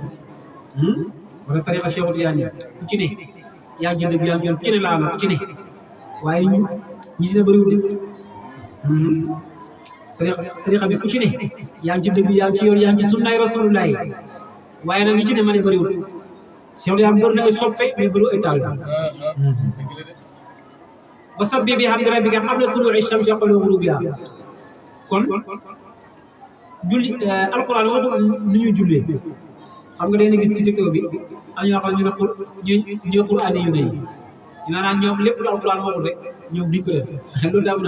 wala tariqa Cheikh Tidiane ku ci ne yaa ngi ci dëgg yaa ngi ci ne laa la ku ci ne waaye ñi ci ne bëriwul tariqa bi ku ci ne yaa ngi ci dëgg yaa ngi ci yoon yaa ngi ci sunnaay rasulullahi waaye nag ñi ci ne ma ne bëriwul Cheikh Tidiane bëri na ay soppe mais bëriwul ay taal wa sabbi bi hamdi rabbika qabla tuluu'i shamsi wa qabla ghurubiha kon julli alquran waxu nu ñuy jullee xam nga dañuy gis ci TikTok bi am ñoo xam ne ñu Qur'an yu ne ñu naan ñoom lépp lu alquran waxul rek ñoom duñ ko def loolu daa mën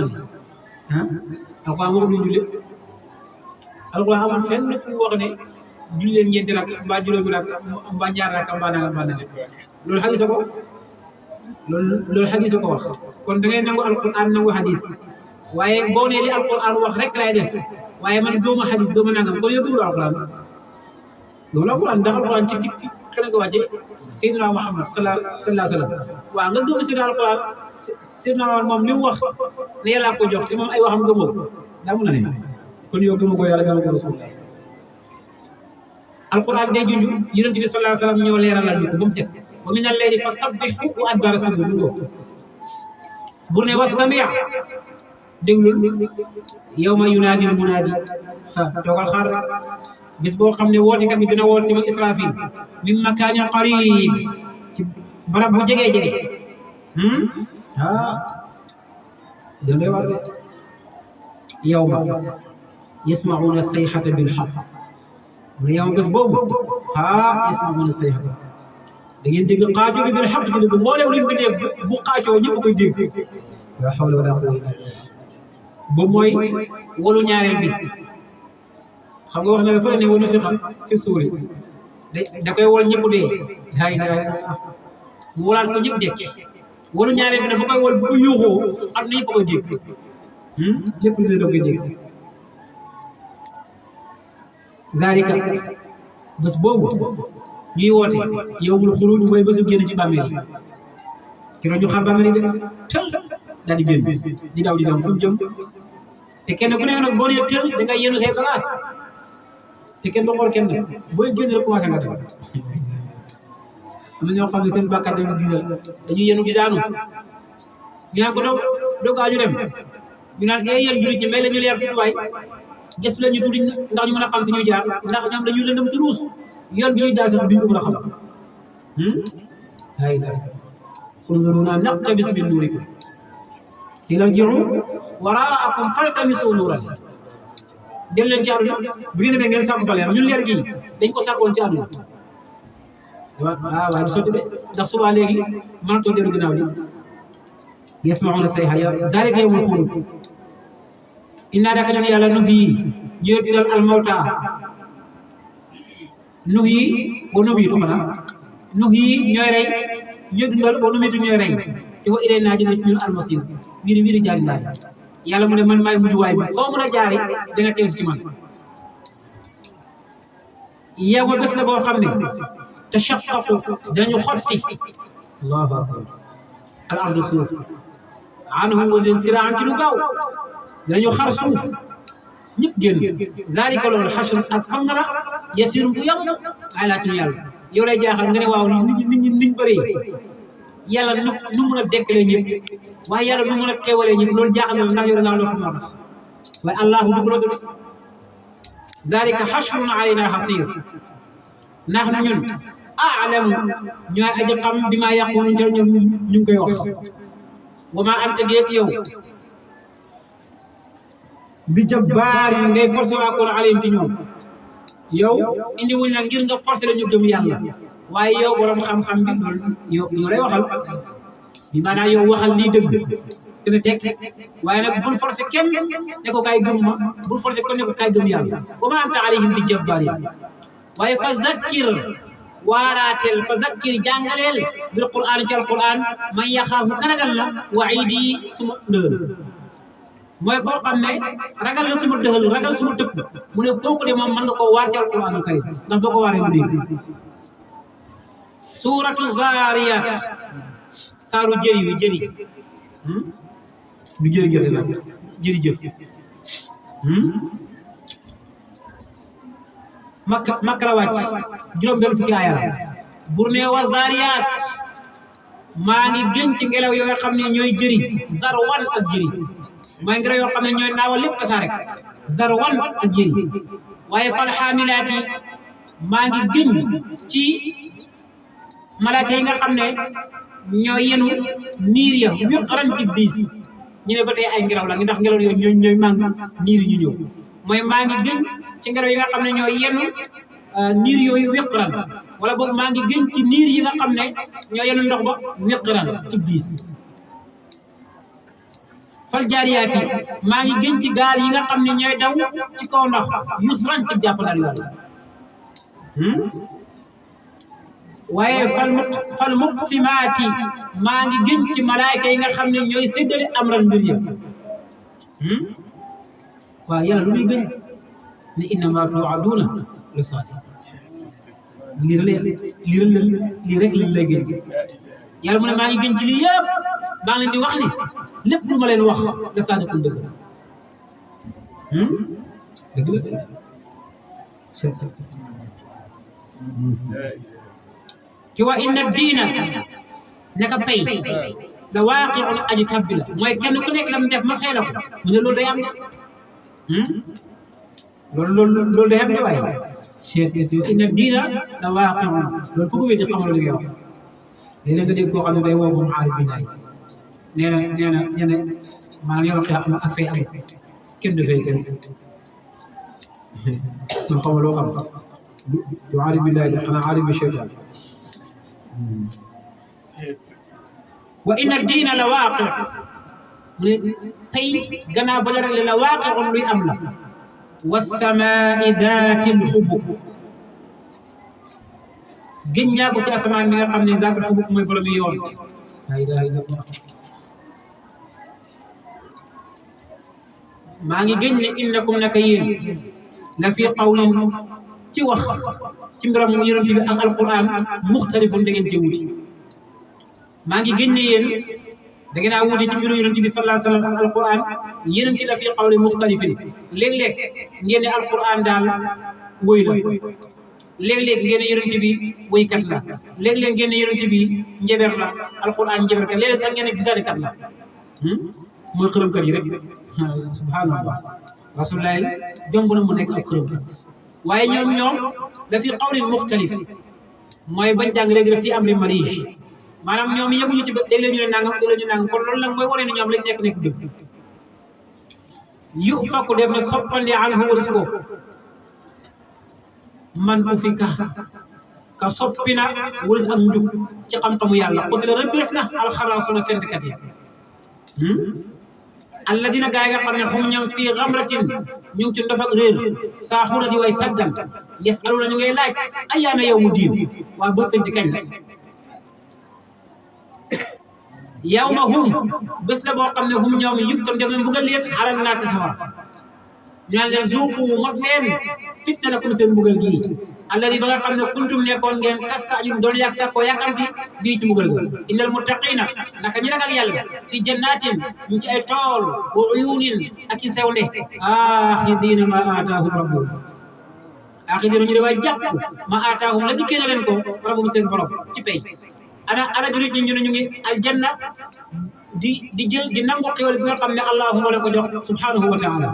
a alquran waxul ñu jullee alquran amul fenn fu wax ne julli leen ñeenti rak mbaa juróomi rak mbaa ñaar rak mbaa nanga loolu xadis ko loolu xadis ko wax kon da ngay nangu alquran nangu xadis waaye boo nee li alquran wax rek lay def waaye man gëwma xadis gëwma nangam kon yow gëmul alquran gëmul alquran ndax alquran ci dikk xëy na ko wàcce Seydina Muhammad sallallahu alayhi wa sallam waaw nga gëm Seydina alquran Seydina Muhammad moom li mu wax ne yàlla ko jox te moom ay waxam gëmoo daa mun na ne kon yow gëmu ko yàlla gëmu ko rasulullah alquran day junj yonent bi sallallahu alayhi wa sallam ñoo leeralal ñu ko ba mu set wa min al-layli fastabbihu wa adbara sujud lu bu ne wastami' déglul yawma yunaadi al-munaadi toogal xaar bis boo xam ne wootekat bi dina woote ba Israfil min makaanin qariib ci barab bu jege dana war de yawma yasma'una sayhata bil haqq mu yow bés boobu yasma'una sayhata da ngeen dégg xaajoo bi bil haqq ci dëgg mboolem luñ fi dégg bu xaajoo ñëpp koy dégg la hawla wala quwwata illa billah boobu mooy wolu ñaareel bi xam nga wax na la fa ne wonu fi suuri da koy wol ñëpp dee hay mu wolaat ko ñëpp dekk wolu ñaareel bi ne bu koy wol bu ko yuuxoo am na ñëpp koy dégg lépp lu da koy dégg zalika bés boobu ñuy woote yawmul xuruj mooy bésu génn ci bàmmeel yi keroog ñu xam bàmmeel yi de tël daal di génn di daw fu mu jëm te kenn ku nekk nag boo nee tël da nga yenu say bagage te kenn du xool kenn booy génn rek commencé nga def am na ñoo xam ne seen bàkkaar dañu gisal dañuy yenu di daanu ñu naan ko doo gaañu dem ñu naan yéen jullit ñi may la ñu leer tuuti waay gëstu la ñu tuuti ndax ñu mën a xam fi ñuy jaar ndax ñoom dañuy lëndëm te ruus yoon bi ñuy jaar sax duñ ko mën a xam hay la unzuruna naqtabis min nuurikum irji'u wara'akum faltamisu nuuran dem leen ci àdduna bu ngeen demee ngeen sàkku fa leer ñun leer gi dañ ko sàkkoon ci àdduna waaye du sotti de ndax suba léegi mënatoo dellu ginnaaw li yasma'una sayha zalika yawmul xuruj inna daka ñun yàlla nuhyi ñu dal al mawta nuhyi wa numiitu xanaa nuhyi ñooy rey ñu dundal wa numiitu ñooy rey te wa ilaynaa dina ci ñun almasir wiiri jaari ndaay yàlla mu ne man maay mujjuwaay bi foo mën a jaari da nga teew ci man yow ma bés la boo xam ne tashaqqaqu dañu xotti allahu akbar al ardu suuf anhum wa leen siraan ci lu gaaw dañu xar suuf ñëpp génn zalika loolu xashrun ak fang la yasirun bu yàgg ay laajtuñu yàlla yow lay jaaxal nga ne waaw nit ñi niñ bëree yàlla nu mun a dekkalee ñëpp waaye yàlla nu mun a teewalee ñëpp loolu jaaxal na ndax yow da ngaa lottu moo tax waaye allahu dugg lootu de zalika xashrun alayna xasir ndax ñun aalamu ñooy aji xam bi maa yaquluun ca ñoom ñu ngi koy wax wa ma anta déet yow bi jabbaar yi ngay forcé waa koon alayhim ci ñoom yow indi wuñ la ngir nga forcé la ñu gëm yàlla waaye yow borom xam-xam bi loolu yow lay waxal bi maanaam yow waxal lii dëgg dina teg waaye nag bul forcé kenn ne ko kaay gëm ma bul forcé kenn ne ko kaay gëm yàlla wa ma anta alayhim bi jabbaar yi waaye fa zakkir waaraateel fa zakkir jàngaleel bil qur'aan ci alquran man yaxaafu karagal la waidi suma ndëgal mooy koo xam ne ragal la suma dëxal ragal suma tëpp mu ne kooku de moom mën nga koo waar ci alquran al karim ndax boo ko waaree mu dégg suuratu zaariyaat saaru jëri wi jëri du jëri gerte nag jëri jëf makka la wàcc juróom benn fukki aaya la bur ne wa zaariyaat maa ngi gën ci ngelaw yoo xam ne ñooy jëri zarwan ak jëri mooy ngelaw yoo xam ne ñooy naawal lépp tasaare zarwan ak jëri waaye fal xaamilaati maa ngi gën ci malaaka yi nga xam ne ñooy yenu niir ya wiqran ci diis ñu ne ba tey ay ngelaw la ndax ngelaw yooyu ñooy màng niir ñu ñëw mooy maa ngi gën ci ngelaw yi nga xam ne ñooy yenu niir yooyu wiqran wala boog maa ngi gën ci niir yi nga xam ne ñoo yenu ndox ba wiqran ci diis fal jaariyaati maa ngi gën ci gaal yi nga xam ne ñooy daw ci kaw ndox yusran ci jàppandal yàlla waaye fal muqsimaati maa ngi gën ci malaayka yi nga xam ne ñooy séddale amran mbir ya waaw yàlla lu muy gën ne innama tuuaduuna la saadiq lii rek lañ lay gën yàlla mu ne maa ngi gën ci lii yëpp maa ngi leen di wax ni lépp lu ma leen wax la saadiqul dëgg dëgg la ci wa inna diina naka pay la waaqi'un aji tabbi la mooy kenn ku nekk lam def ma fay la ko mu ne loolu day am loolu day am de waaye inna diina la waaqi'un loolu ku ko wéddi xamal li ngay wax léeg-léeg nga dégg koo xam ne day woo moom aarif bi naay nee na maanaam yow xeex am ak fay am kenn du fay kenn man xaw ma loo xam du aarif bi naay xanaa aarif bi cheytaan wa inna diina la waaqi mu ne tey gannaaw ba la rek la waaqi'un luy am la wassamaa'i daatil hubuk gën ñaa ko ci asamaan mi nga xam ne zaatul hubuk mooy borom yi yoon la ilaha illallah maa ngi gën ne innakum naka yéen la fi qawlin ci wax ci mbiram mu yonent bi ak alquran muxtalifun da ngeen cee wuti maa ngi gën ne yéen da ngeen a wuti ci mbiru yonent bi sallallahu alayhi wa sallam ak alquran yéen ci la fi qawlin muxtalifin léeg-léeg ngeen ne alquran daal woy la léeg-léeg ngeen ne yonent bi woykat la léeg-léeg ngeen ne yonent bi njeber la alquran njeber kat léeg-léeg sax ngeen ne gisaane kat la mooy xërëmkat yi rek subhanallah rasulullah jomb na mu nekk ak xërëmkat waaye ñoom da fi qawlin muxtalif mooy bañ jàng léegi daf fi am ri marige maanaam ñoom yëguñu ci léeg-léeg ñu ne nangam léeg-léeg ñu nangam kon loolu nag mooy wane ne ñoom lañ nekk dëgg yu fakku def na soppandi anhu waris ko man bu fi ka soppi na waris ak njub ci xam-xamu yàlla ko la rëbbees na alxaraasuna fentkat yi alladina gaa yi nga xam ne xum ñoom fii xamratin ñu ngi ci ndof ak réer saaxuna di way saggan yasaluna ñu ngay laaj ayaana yow mu diin waa bés penc kañ la yow ma hum bés la boo xam ne hum ñoom yuftan def na mbugal leen alal naati safara ñu naan leen zuuqu mos leen fitna lakum seen mbugal gii alladi ba nga xam ne kuntum nekkoon ngeen tastaajun doon yàgg sax koo yàkkamti bii ci mbugal ga innal muttaqina naka ñi ragal yàlla fi jannatin ñu ci ay tool wa uyunin ak i sewnde aaxidiina ma aataahum rabbuhum aaxidiina ñu dafay jàpp ma aataahum la dikkee na leen ko rabbuhum seen borom ci pay ana jurit ñi ñu ne ñu ngi aljanna di jël di nangu xéwal bi nga xam ne allahuma la ko jox subhanahu wa taala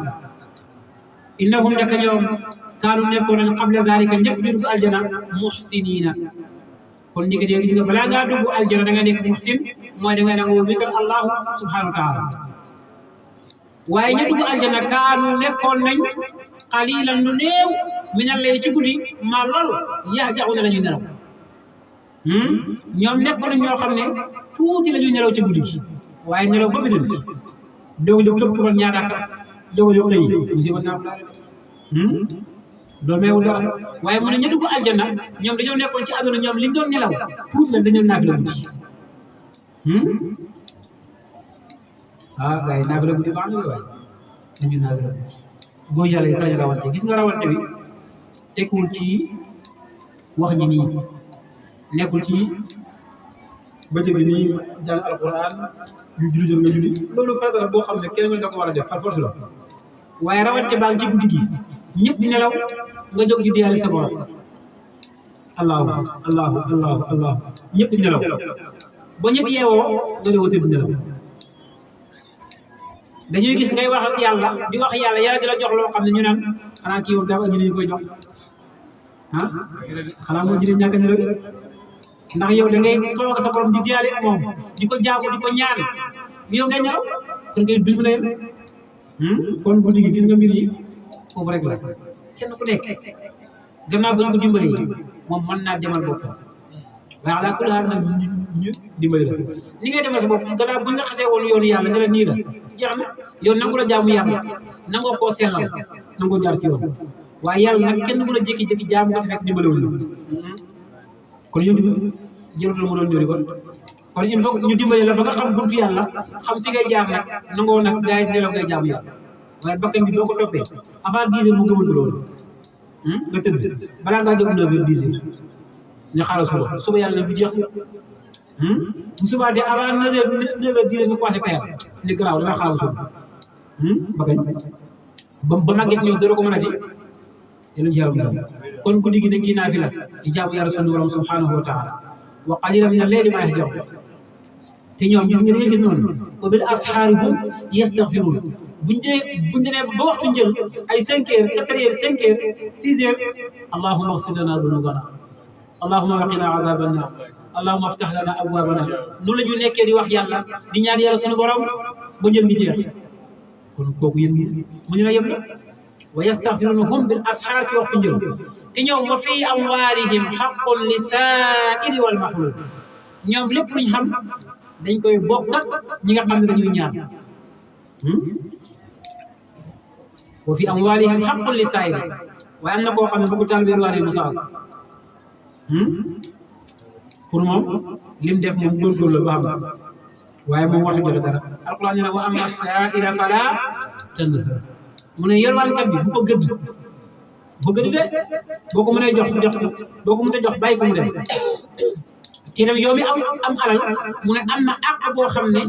innahum naka ñoom kaanu nekkoon nañ qabla zalika ñëpp ñu dugg aljana muhsinina kon ñi ko gis nga balaa ngaa dugg aljana da nga nekk muhsin mooy da nga nangoo witar allahu subhanahu wa taala waaye ñu dugg aljana kaanu nekkoon nañ qalilan lu néew minal layli ci guddi ma lool yahjauna la ñuy nelaw ñoom nekkoon nañ ñoo xam ne tuuti la ñuy nelaw ci guddi gi waaye nelaw ba bidon doog jóg tëb kubal ñaar ak doog jóg xëy musiba naa loolu meewul dara waaye mu ne ñu dugg aljanna ñoom dañoo nekkoon ci àdduna ñoom liñ doon nelaw tuuti la dañoo naafila guddi gars yi naafila guddi baax na waaye dañu naafila guddi góor yàlla yi sañ rawante gis nga rawante bi tekkul ci wax ji nii nekkul ci bëccëg nii jàng alquran ñu julli jël nga julli loolu farata la boo xam ne kenn nga da ko war a def par force la waaye rawante baa ngi ci guddi gi ñëpp di nelaw nga jóg di diyaale sa borom allahu ñëpp di nelaw ba ñëpp yeewoo nga doog a tëdd nelaw dañuy gis ngay wax ak yàlla di wax yàlla di la jox loo xam ne ñu naan xanaa kii yow dafa ji ñu koy jox xanaa moo ji ñàkk nelaw ndax yow da ngay toog sa borom di diyaale ak moom di ko jaamu di ko ñaan yow ngay nelaw kon ngay dund na kon guddi gi gis nga mbir yi foofu rek la kenn ku nekk gannaaw bañ ko dimbali moom mën naa demal boppam waaye ala kulli haal nag ñu dimbali la ni ngay demal sa bopp gannaaw buñ la xasee woon yoonu yàlla nga la nii la jeex na yow nangu la jaamu yàlla nangoo koo sellal nangoo jaar ci yoon waaye yàlla nag kenn mën a jékki-jékki jaamu ko te fekk dimbalewul kon yow jërutul mu doon ñëri kon il faut ñu dimbale la ba nga xam buntu yàlla xam fi ngay jaar nag nangoo nag gars yi delloo ngay jaamu yàlla waaye bakkan bi boo ko toppee avant 10 heures mu gëmantu loolu nga tëdd balaa ngaa jóg 9 heures 10 heures ñu xaaral suba yàlla ne bu jeex bu subaa de avant 9 heures 10 heures nga commencé tayal ni garaaw danga xaaral suba bakkañ ba màgget ñëw dara ko mën a di yéen ci yàlla musal kon guddi gi dañ ciy naafila ci jaamu yàlla sunu borom subhanahu wa taala wa qalilan min al-layli ma yahjaun te ñoom gis nga li nga gis noonu wa bil ashaari hum yastaghfiruun buñ demee ba waxtu njël ay 5 heures 4 heures 5 heures 6 heures allahumma ighfir lana dhunubana allahumma waqina adhaban nar allahumma aftah lana abwabana noonu la ñu nekkee di wax yàlla di ñaan yàlla sunu borom ba njël gi jeex kon kooku yéen mu ñu la yëpp wa yastaghfiruuna hum bil ashaar ci waxtu njël te ñoom wa fii amwaalihim haqqun li saa'ili wal mahruum ñoom lépp luñ xam dañ koy bokk ak ñi nga xam ne dañuy ñaan wa fii amwaalihim haqqun li saa'ili waaye am na koo xam ne bëgg taalibe waane Musa pour moom lim def moom góorgóorlu ba xam waaye moom waxtu joxe dara alquran ne wa amma saa'ila falaa tanhar mu ne yalwaankat bi bu ko gëdd de boo ko mënee jox boo ko mënee jox bàyyi ko mu dem ci dem yow mi am alal mu ne am na àq boo xam ne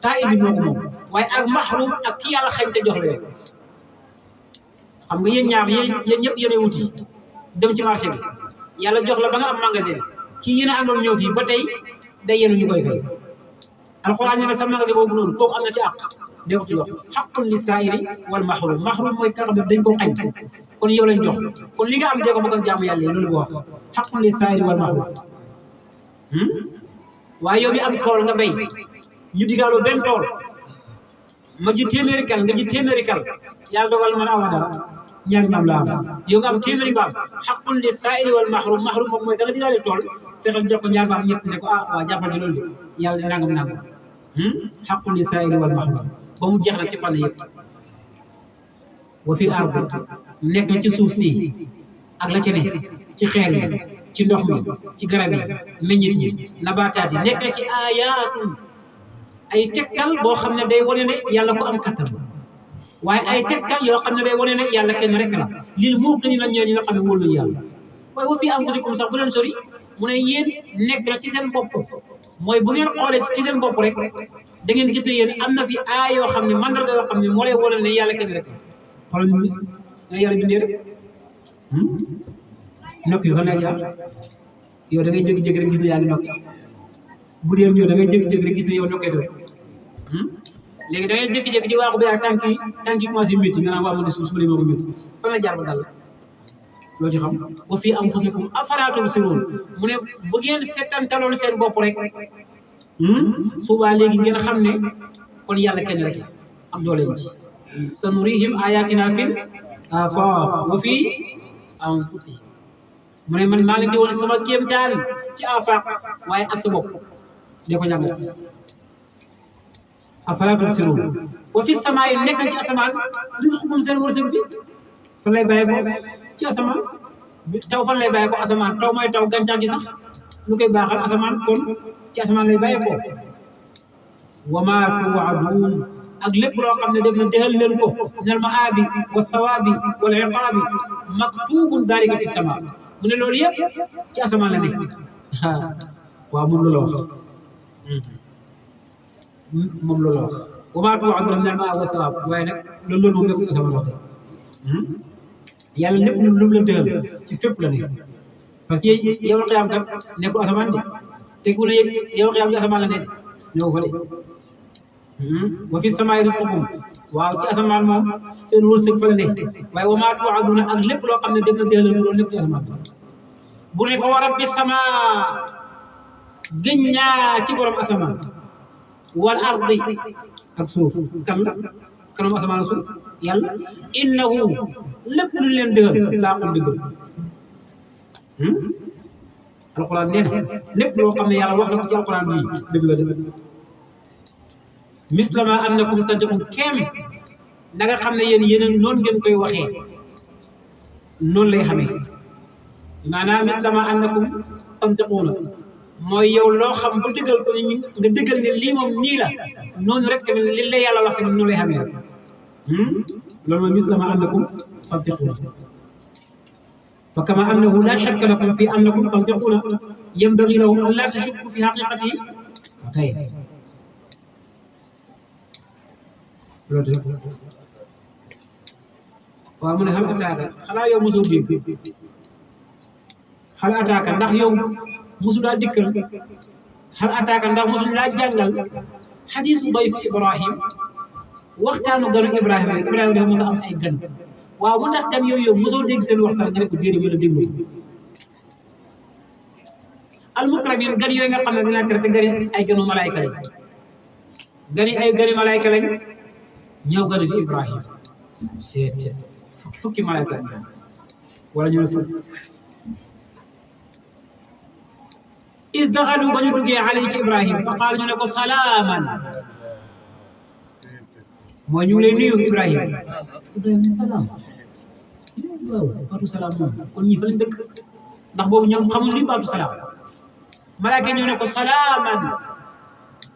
saa'il bi moo ko moom waaye ak mahrum ak ki yàlla xañ te jox la xam nga yéen ñaar yéen ñëpp yéenay wuti dem ci marché bi yàlla jox la ba nga am magasin kii yéen a àndoon ñëw fii ba tey day yéen ñu koy fay alxuraan ne ne sa magasin boobu noonu kooku am na ci àq dee ko ci jox xaqun li saa'ili wal mahrum mooy ka xam ne dañ ko xañ kon yow lañ jox kon li nga am dee ko bëgg a jaamu yàlla yi loolu boo wax xaqun li saa'ili wal mahrum waaye yow mi am tool nga béy ñu digaaloo benn tool ma ji téeméeri kal nga ji téeméeri kal yàlla dogal man awa dara ñaari mbaam la am yow nga am téeméeri mbaam xaqun li saa'ili wal mahrum moom mooy da nga digaale tool fexeel jox ko ñaari mbaam ñëpp ne ko waa jàppal ci loolu yàlla di nangam xaqun li saa'ili wal mahrum ba mu jeex nag ci fànn yëpp wa fil ard nekk ci suuf si ak la ci ne ci xeer yi ci ndox mi ci garab yi meññit yi nabaataat yi nekk ci aayaatun ay tegtal boo xam ne day wane ne yàlla ko am kattan waaye ay tegtal yoo xam ne day wane ne yàlla kenn rek la lil muuqiniina ñi nga xam ne wóolu nañu yàlla waaye wa fii anfusikum sax bu leen sori mu ne yéen nekk na ci seen bopp mooy bu ngeen xoolee ci seen bopp rek da ngeen gis ne yéen am na fi aay yoo xam ne mandarga yoo xam ne moo lay wane ne yàlla kenn rek la xoolal ñu ne yàlla bindee rek nokki fan lay jaar yow da ngay jékki-jékki rek gis ne yaa ngi nokki bu dee yow da ngay jékki-jékki rek gis ne yow nokkee doon léegi da ngay jékki-jékki di waaxu ba yaa tànk yi commencé métti nga naan waa ma ne suuf su ma moo ko métti fan la jaar ba dal loo ci xam wa fii anfusikum afalaa tubsiruun mu ne bu ngeen settantaloon seen bopp rek suubaa léegi ngeen xam ne kon yàlla kenn rek am doole ji sanurihim ayatina fil aafaaq wa fii anfusihim mu ne man maa leen di woon sama kéemtaan ci aafaaq waaye ak sa bopp dee ko jàngal afalaa tubsiruun wa fi samaa'i nekk ci asamaan rizqukum seen wërsëg bi fan lay bàyyi ko ci asamaan taw fan lay bàyyi ko asamaan taw mooy taw gàncax gi sax lu koy baaxal asamaan kon ci asamaan lay bàyyi ko wa maa tuu'aduun ak lépp loo xam ne def na dexal leen ko minal ma'aabi wa thawaabi wal iqaabi maktuubun daalika fi samaa mu ne loolu yëpp ci asamaan la ne waaw moom loolu wax moom loolu wax wa maa tuu'aduuna minal ma'aabi wa thawaab waaye nag loolu moom nekkul asamaan wax yàlla lépp lu mu la dëxal ci fépp la ne parce que yow xiyaam kat nekkul asamaan de te ku ne yow xiyaam ci asamaan la ne ñëw fa de wa fi samaa'i rizqukum waaw ci asamaan moom seen wërsëg fa la ne waaye wa maa tuu'aduuna ak lépp loo xam ne def na dëxal loolu lépp ci asamaan bu ne fa wa rabbi samaa gëñ ñaa ci borom asamaan wal ardi ak suuf kan la kanam asamaan suuf yàlla innahu lépp lu leen dëggal laa ko dëggal alquran nee na lépp loo xam ne yàlla wax na ko ci alquran bii dëgg la dëgg mislama annakum tantiqun kem na nga xam ne yéen noonu ngeen koy waxee noonu lay xamee maanaam mislama annakum tantiquuna mooy yow loo xam ba dëggal ko ni nga dëggal ne lii moom nii la noonu rek tamit li la yàlla wax tamit noonu lay xamee rek loolu mooy mislama annakum tantiquuna fa kama annahu la shakka lakum fi annakum tantiquuna yanbaghi lahum an la tashukku fi haqiqatihi tey loolu de waaw mu ne xal ataaka xanaa yow mosoo dégg xal ataaka ndax yow mosu daa dikkal xal ataaka ndax mosu laa jàngal xadiisu dayf Ibrahim waxtaanu ganu Ibrahima Ibrahima dafa mos a am ay gan waaw mu ndax gan yooyu mosoo dégg seen waxtaan nga ne ko déedéet wala déglu almukramin gan yooyu nga xam ne dinaa traité gani ay ganu malaayka lañ gani malaayka lañ ñëw ganu si Ibrahima seet fukki malaayka wala ñu ne fukk is daxalu ba ñu duggee alayhi ci Ibrahima fa qaal ñu ne ko salaaman mooy ñu ngi lay nuyu Ibrahima salaam waaw baatu salaam moom kon ñi fa lañ dëkk ndax boobu ñoom xamul li baatu salaam malaaka ñu ne ko salaaman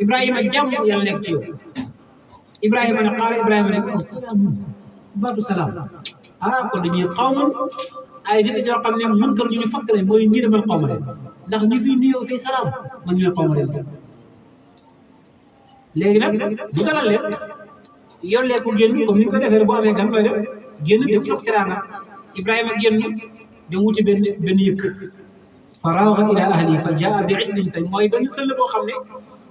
Ibrahima jàmm yàlla nekk ci yow Ibrahima ne qaala Ibrahima ne ko salaam baatu salaam kon dañuy xawmun ay nit ñoo xam ne munkar ñu fakk lañ mooy njëriñal xawma leen ndax ñu fi nuyoo fii salaam man ñu ne xawma leen léegi nag bu dalal leen yollee ko génn comme ni ñu ko defee boo amee gan mooy def génn dem toog teraanga Ibrahima génn dem wuti benn yëkk fa raaxa ila ahli fa jaa bi ijlin sañ mooy benn sëll boo xam ne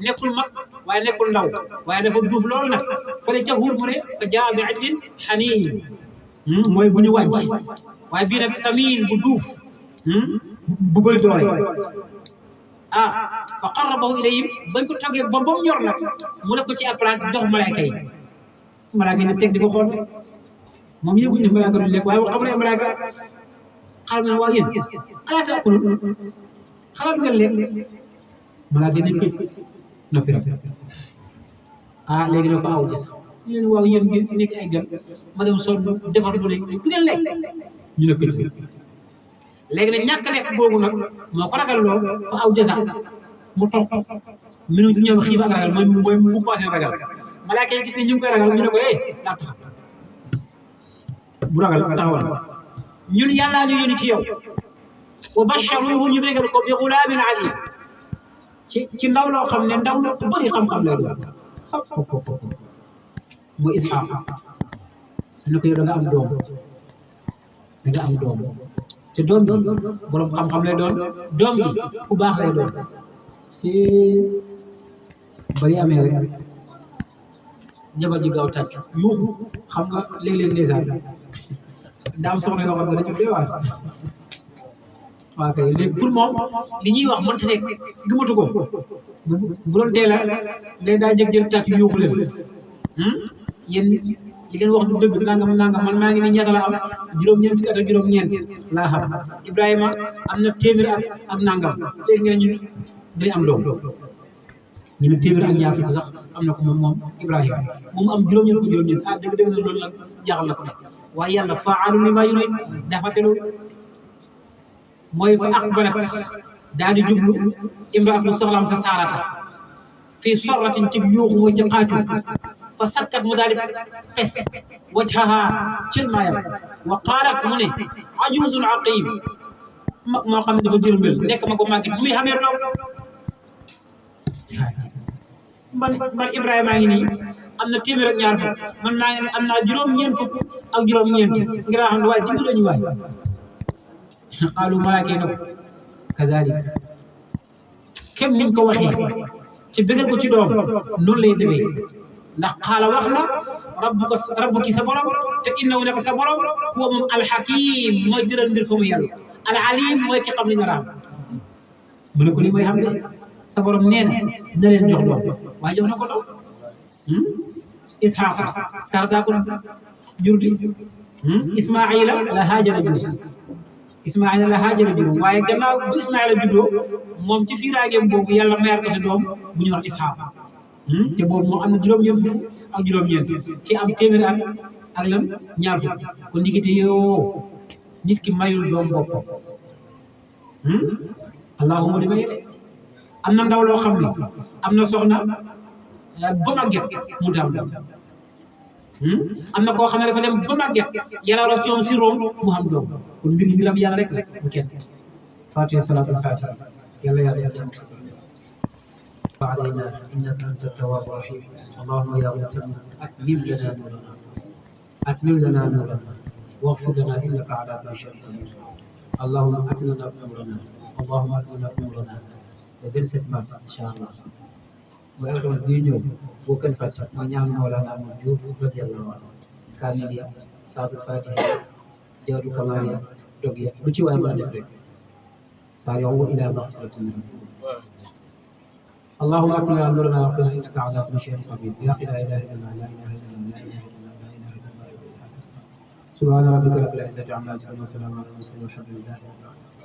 nekkul mag waaye nekkul ndaw waaye dafa duuf loolu nag fële ca Huud mu ne fa jaa bi ijlin xaniis mooy bu ñu wàcc waaye bii nag samiin bu duuf bu bëri doole fa qarrabahu ilayhim bañ ko toggee ba mu ñor nag mu ne ko ci appareil jox malaayka yi ne teg di ko xool moom yëguñ ne malaayka duñ lekk waaye xam ne malaayka xaaral ma ne waa yéen alaa taakuluun xalaat ngeen lekk malaayka yi ne këj noppi rek léegi dafa aw jës ñu leen waaw yéen ngeen nekk ay gan ma dem sol defar bu ne du ngeen lekk ñu ne këj léegi nag ñàkk lekk boobu nag moo ko ragal loo fa aw jësa mu toog minu ñoom xiif ak ragal mooy mu passé ragal malaaka yi gis ne ñu ngi koy ragal ñu ne ko daa taxaw bu ragal taxawal ñun yàllaa ñu yónni ci yow wa basharuhu ñu bégal ko bi xulaamin alim ci ndaw loo xam ne ndaw la bëri xam-xam lay doon mooy Isxaaq ne ko yow da nga am doom te doom bi borom xam-xam lay doon doom bi ku baax lay doon bari amee rek jabar ji gaaw tàcc yuuxu xam nga léeg-léeg ndeysaan daa am soxna yoo xam ne dañu doy waar waaw kay léegi pour moom li ñuy wax mënta nekk gëmatu ko bu doon teel a ngay daa jëg jël tàcc yuuxu leen yéen li ngeen wax du dëgg nangam man maa ngi ni ñaata la am juróom-ñeent fukki at ak juróom-ñeent laa xam Ibrahima am na téeméer ak nangam léegi ngeen ñu dañu am doom ñu ne téeméer ak ñaar fukk sax am na ko moom Ibrahima moom am juróom-ñeent fukki juróom-ñeent dëgg na loolu nag jaaxal na ko ne waaye yàlla fa'aalun limaa yuriid dafa te loolu mooy fa aqbalat daal di jublu imraatu soxlaam sa Saarata fii sorratin ci yuuxu mooy ci xaatu fa sakkat mu daal di pes wajhaha cil maayam wa qaalat mu ne ajuuzun aqiim mag moo xam ne dafa jërmbel nekk ma ko màgget bu muy xamee doom man Ibrahima ngi nii am na téeméer ak ñaar fukk man maa ngi am naa juróom-ñeent fukk ak juróom-ñeent ngir xam ne waaye dimbali lañu waay qaalu malaaka yi ne ko kazalik kem niñ ko waxee ci bëggal ko ci doom noonu lay demee ndax xaala wax na rabbuki sa borom te innahu naka sa borom huwa moom alxakim mooy jëral mbir fa mu yàlla al alim mooy ki xam li nga raam mu ne ko li mooy xam ne sa borom nee na leen jox doom waaye jox na ko doom Isxaaqa Sarata ko jur di Ismaila la Haajara jur Ismaila la Haajara jur waaye gannaaw bu Ismaila juddoo moom ci fiiraageem boobu yàlla mayar ko si doom bu ñuy wax Isxaaqa te boobu moo am na juróom-ñeent fukk ak juróom-ñeent ki am téeméeri at ak lan ñaar fukk kon diggante yoo nit ki mayul doom boppam allahuma di may am na ndaw loo xam ne am na soxna ba màgget mu daam am na koo xam ne dafa dem ba màgget yàlla rof ci moom si room mu xam doom kon mbir yi mbiram yàlla rek la bu kenn fatiha salatul fatiha yàlla yàlla علينا إنك أنت التواب الرحيم اللهم يا متم أتمم لنا نورنا أتمم لنا نورنا واغفر لنا إنك على كل شيء قدير اللهم أكملنا نورنا اللهم أكملنا نورنا وبنسة ماس إن شاء الله وأغلب الدنيا وكن فتح ونعم مولانا موجود رضي الله عنه كاملية صاد الفاتحة جار كمالية رقية بشي وأنا أدرك سارعوا إلى مغفرة منه اللهم اكمل امرنا واغفر انك على كل شيء قدير يا اخي لا اله الا الله لا اله الا الله لا اله الا الله لا اله الا الله سبحان ربك رب العزه عما يصفون وسلام على المرسلين والحمد لله رب العالمين